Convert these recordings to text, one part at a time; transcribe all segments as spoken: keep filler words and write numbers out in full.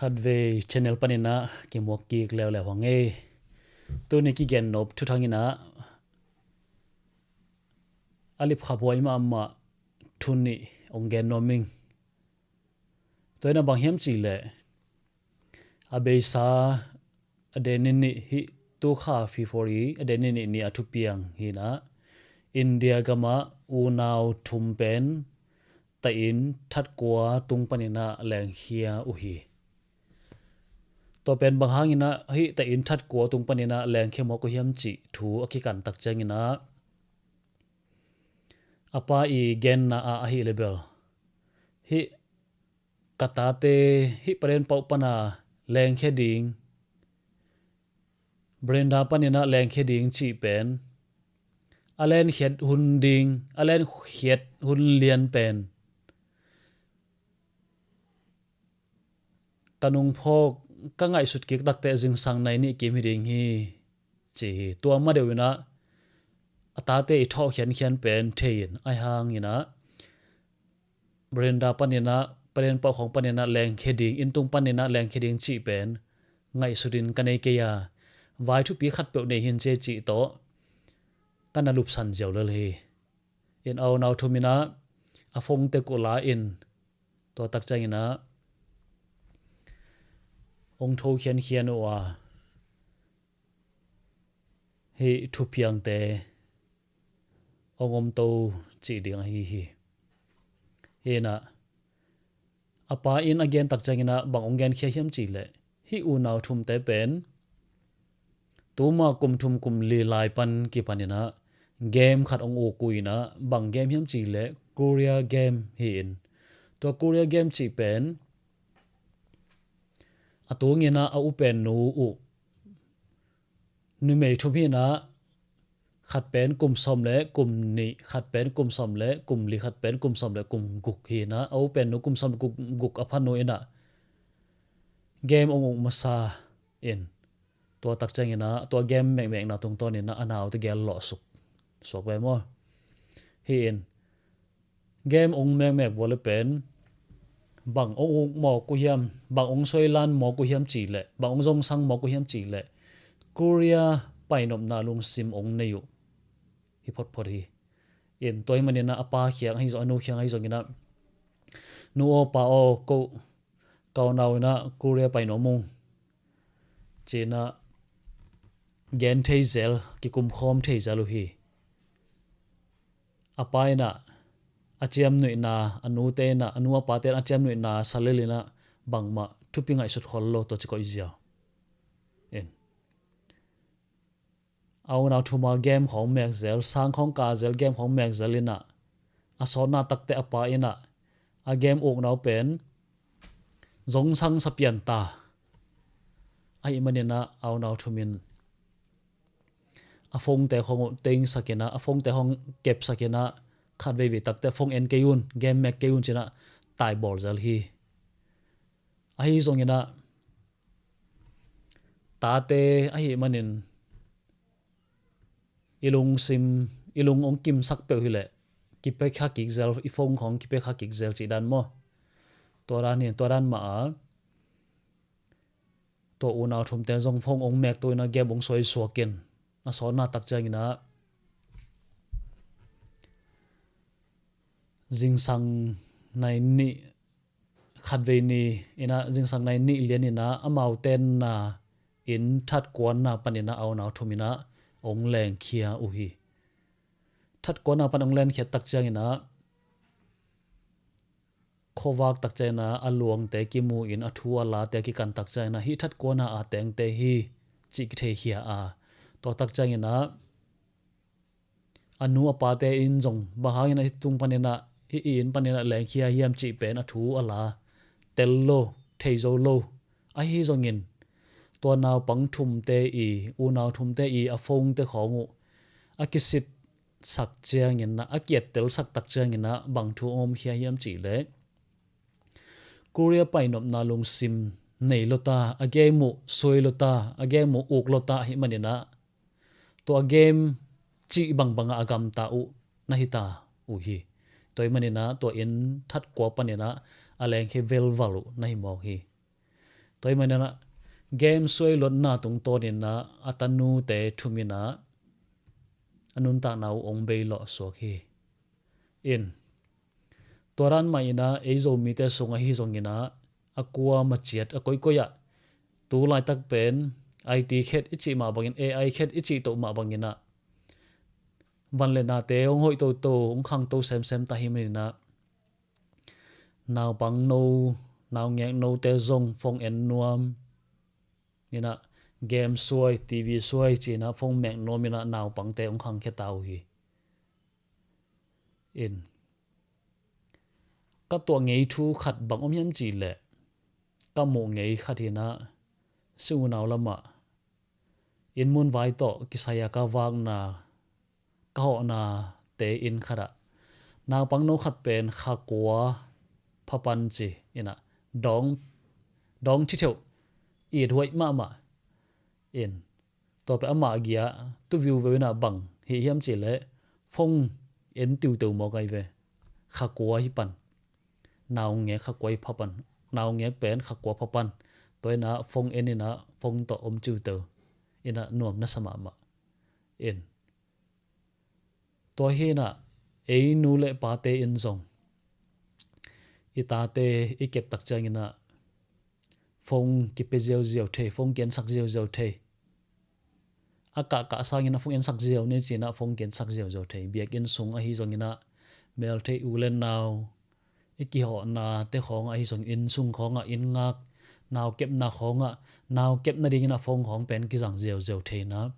Khatvei channel panin ah kimuak kik leuleu hang ei. Tuni kigen nop thuthang in ah a lipkhaphuai mahmah thu nih hong gen nuam ing. Tua in ah bang hiam cih leh a beisa a date ni nih hih tu kha February a date ni nih ni a thupiang hi in ah India gam ah unau thum pen taih inn that kua tung panin ah lengkhia uh hi. Tua pen bang hangin ah hih taih inn that kua tung panin ah lengkhia mawk uh hiam cih thu a kikan tak ciangin ah a pa i genna ah ahi leh bel hih ka tate hih paren pauh pan a lengkhia ding, veranda panin ah lengkhia ding cih pen a lenkhiat hun ding, a lenkhiat hun lian pen ka nungphawk, ka ngaihsut kik tak teh zingsang nai nih kim hi ding hi, ci hi. Tua ma deuh in ah a tate i thawh khiankhian pen thei in, ahi hangin ah veranda panin ah, paren pauh khawng panin ah lengkhia ding, inn tung panin ah lengkhia ding cih pen ngaihsut in ka nei kei a, vai thupi khatpeuh nei hi in ci e cih tawh ka na lupsan ziau lel hi. In ah unau thum in ah a phone te uh la in, tua tak ciangin ah hong tho khiankhian uh a, hih thupiangte hong om to cih ding ahi hi. Hi in ah a pa in a gen tak ciangin ah bang hong genkhia hiam cih leh hih unau thumte pen tuma kum thum kum li lai pan kipan in ah game khat hong uk uh in ah, bang game hiam cih leh Korea game hi in, tua Korea game cih pen a tungin ah a u pen nu uh numei thum hi in ah, khat pen kum sawm le kum nih, khat pen kum sawm le kum li, khat pen kum sawm le kum guk hi in ah, a u pen nu kum sawm le kum guk a pha nu in ah game hong uk masa in, tua tak ciangin ah tua game mekmekna tungtawnin ah a naute gel lawh suk suak ve maw? Hi in game hong mekmek uh a leh pen bang hong uk mawk uh hiam, bang hong soilan mawk uh hiam cih leh, bang hong zongsang mawk uh hiam cih leh Korea painopna lungsim hong nei uh hi photphot hi. In tua ahih manin ah a pa kiang ahi zong, a nu kiang ahi zongin ah, nu aw pa aw, ko ka unau in ah Korea pai nuam ung, ci in ah gen thei zel, kikum khawm thei zel uh hi. A pa in ah a ciamnuihna, a nute in ah, a nu a pate in ah a ciamnuihna sa lel in ah bangmah thupi ngaihsut khol lo, tua ci koih ziau. In a unau thum a game khawng mek zel, sang khawng ka zel, game khawng mek zel in ah a sawtna tak teh a pa in ah a game ukna uh pen zongsang sa pian ta. Ahih manin ah a unau thum in a phone te khawng uh tengsak in ah, a phone te khawng kepsak in ah, khat veivei tak teh phone en kei un, game mek kei un ci in ah tai bawl zel hi. Ahi zongin ah tate ahih manin i lungsim, i lung hong kimsak peuh hi leh kipia kha kik zel, i phone khawng kipia kha kik zel cih dan maw? Tua dan hi, tua dan mah a tua unau thumte zong phone hong mek to in ah game hong suai suak in, a sawtna tak ciangin ah zingsang nai nih, khatvei ni in ah zingsang nai nih lian in ah amau tenna inn that kuana panin ah a unau thum in ah hong lengkhia uh hi. That kuana pan hong lenkhiat tak ciangin ah khuavak tak ciangin ah a luangte kimu in, a thu a late kikan tak ciangin ah hih that kuana a tengte hi cih kitheihkhia a, tua tak ciangin ah a nu a pate in zong bang hangin ah hih tung panin ah, hih i inn panin ah lengkhia hiam cih pen a thu a la tel lo, thei zo lo. Ahi zongin tua naupang thumte i, unau thumte i a phone te khawng uh a kisitsak ciangin ah, a kiettelsak tak ciangin ah bang thu hong omkhia hiam cih leh Korea painopna lungsim nei lo ta, a game uh suai lo ta, a game uh uk lo ta ahih manin ah tua game cih bangbang ah a gamta uh na hi ta uh hi. Tua ahih manin ah tua inn that kua panin ah a lengkhia velval uh na hi mawk hi. Tua ahih maninah game suai luatna tungtawninah a tanute thuminah a nuntakna uh ong beilawh suak hi. In tua dan mah inah ei Zomite sung ahi zonginah a kua maciat a koikoi ah tu laitak pen I T khet i cih mah bangin, A I khet i cih toh mah banginah van le nate hong hoih toto, hong khangto semsem ta hi maninah naupang no, naungek note zong phone en nuam inah game suai, T V suai cinah phone mek nuam inah naupangte hong khangkhia ta uh hi. In ka tuah ngei thu khat bang om hiam cihleh ka muh ngei khat hinah si unau lamah inn mun vai tawh kisai a ka vakna ka hawhnate inn khatah naupang no khat pen kha kua phapan ci inah dawng, dawng thitheuh it huaih mahmah in tua pen amah gia tu viuveu inah bang hi hiam cihleh phone en tiuteu mawk ahi ve. Kha kua hi pan, naungek kha kua hi phapan, naungek pen kha kua phapan tua inah phone en inah phone tawh om ciuteu inah nuam na sa mahmah. In tua hinah ei nu le pate in zong i tate i keptak cianginah phone kipia ziauziau thei, phone kiensak ziauziau thei. A kahkah sanginah phone ensak ziau ni cinah phone kiensak ziauziau thei. Biakinn sung ahi zonginah melthei u le nau i kihawhnate khawngah ahi zongin inn sung khawngah inn ngak, nau kepna khawngah, nau kep nadinginah phone khawng pen kizang ziauziau thei inah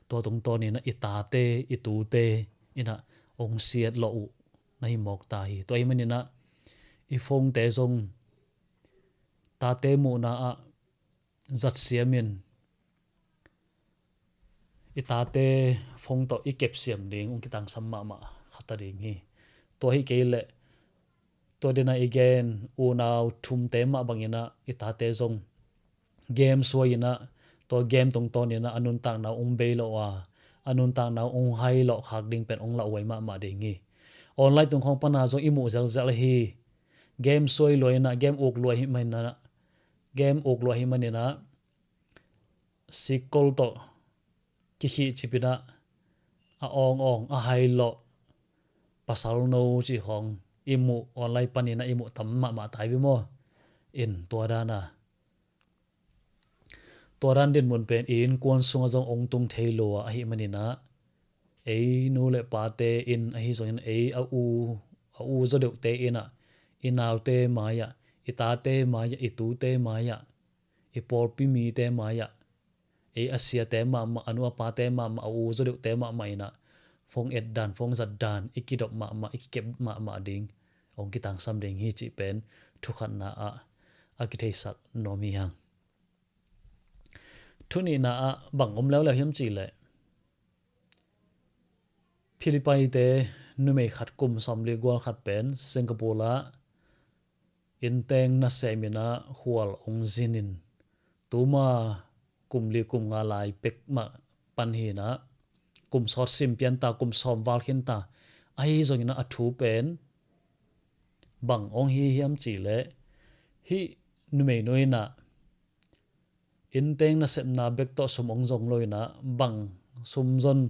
tua tungtawninah i tate i tute inah ong siat lawh uh na hi mawk ta hi. Tua ahih maninah i phonete zong tate muhna ah zatsiamin i tate phone tawh i kepsiam ding ong kitangsam mahmah khat a ding hi. Tua hi kei leh tua dinah i gen unau thumte mah banginah i tate zong game suai inah tua game tungtawninah a nuntakna ong beilawh a, a nuntakna ong hailawh khak ding pen ong lauhuai mahmah ding hi. Online tung khawng pana zong i muh zelzel hi. Game suai lua inah, game uk lua hi maninah, game uk lua hi maninah sikkol tawh kikhih cipinah a awngawng a hailawh pasal no cih khawng i muh online paninah i muh tam mahmah tai ve maw? In tua dana tua dan dinmun pen i innkuan sungah zong ong tung thei lua ahih maninah ei nu le pate in ahi zongin ei a u, a u zaw deuhte inah i naute mai-ah, i tate mai-ah, i tute mai-ah, i pawlpi mite mai-ah, ei a siate mahmah, a nu a pate mahmah, a u zaw deuhte mahmah inah phone et dan, phone zat dan i kidop mahmah, i kikep mahmah ding ong kitangsam ding hi cih pen thukhatna ah a kitheisak nuam hi hang. Thunihna ah bang om leuleu hiam cihleh Philippi-te numei khat kum sawmli gual khat pen Singapore ah innteng nasem inah khual ong zinin tuma kum li kum nga lai pek mah pan hinah kum sawt sim pian ta, kum sawm val khin ta. Ahi zonginah a thu pen bang ong hi hiam cihleh hih numei nu inah innteng nasepna bek tawh sum ong zong lo inah bang sum zon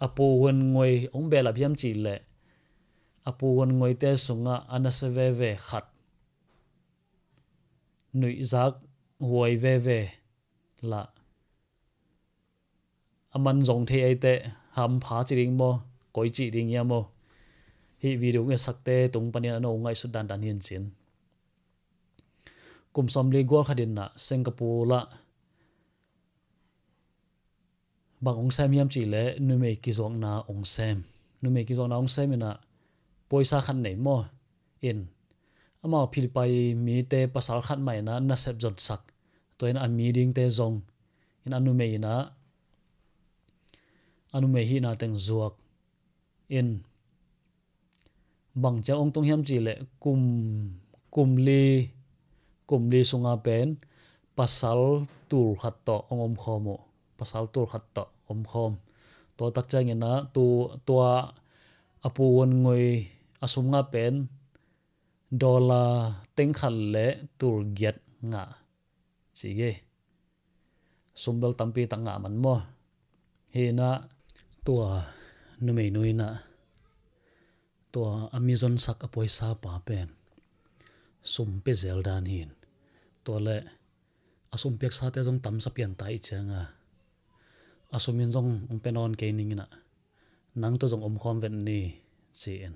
a pu Huan Ngoi ong behlap hiam cihleh a pu Huan Ngoite sungah a nasia veve khat nuihzak huai veve lah a man zong thei aiteh hampha ci ding maw, koi cih ding ia maw? Hih video ong etsakte tung panin a no ngaihsut dandan hi in cin. Kum sawmli gual khat inah Singapore ah bang ong sem hiam cihleh numei kizuakna ong sem. Numei kizuakna ong sem inah poisa khat nei maw? In amau Philippi mite pasal khat mah inah nasep zonsak. Tua inah a mi dingte zong in a numei inah a numei hihna teng zuak. In bang ciang ong tung hiam cihleh kum, kum li, kum li sunga pen pasal tul khat tawh ong omkhawm uh. Pasal tul khat tawh omkhawm. Tua tak cianginah tu, tua a pu Huan Ngoi a sum ngah pen dollar teng khat le tul giat ngah. ci hi. Sum bel tampi tak ngah man maw. Hi inah tua numeinu inah tua a mizonsak a puaisa pa pen sum pia zel dan hi in. Tua leh a sum piaksate zong tamsa pian ta ih cianga a sum in zong ong pia nawn kei ning inah nang tawh zong omkhawm vet ni ci-in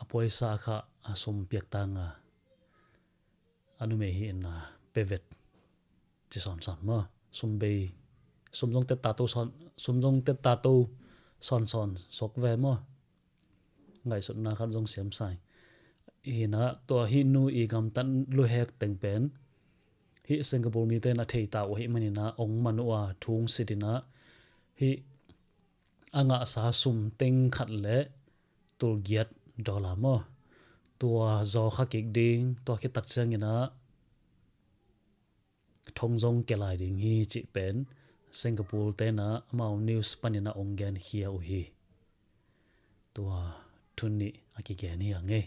a puaisa kha a sum piak tanga a numei hi inah pia vet ci sawnsawn maw. Sum bei, sum zong tetta to sawn, sum zong tetta to sawnsawn suak ve maw. Ngaihsutna khat zong siam sa ing. Hi inah tua hih nu i gamtat luhek teng pen hih Singapore mite na thei ta uh ahih man inah ong man uh a thu ong sit inah hih a ngahsa sum teng khat leh tulgiat dollar maw. Tua zaw kha kik ding, tua khit tak ciang inah thong zong kia lai ding hi cih pen Singapore te inah amau news pan inah ong genkhia uh hi. Tua thu nih a kigen hi a ngei.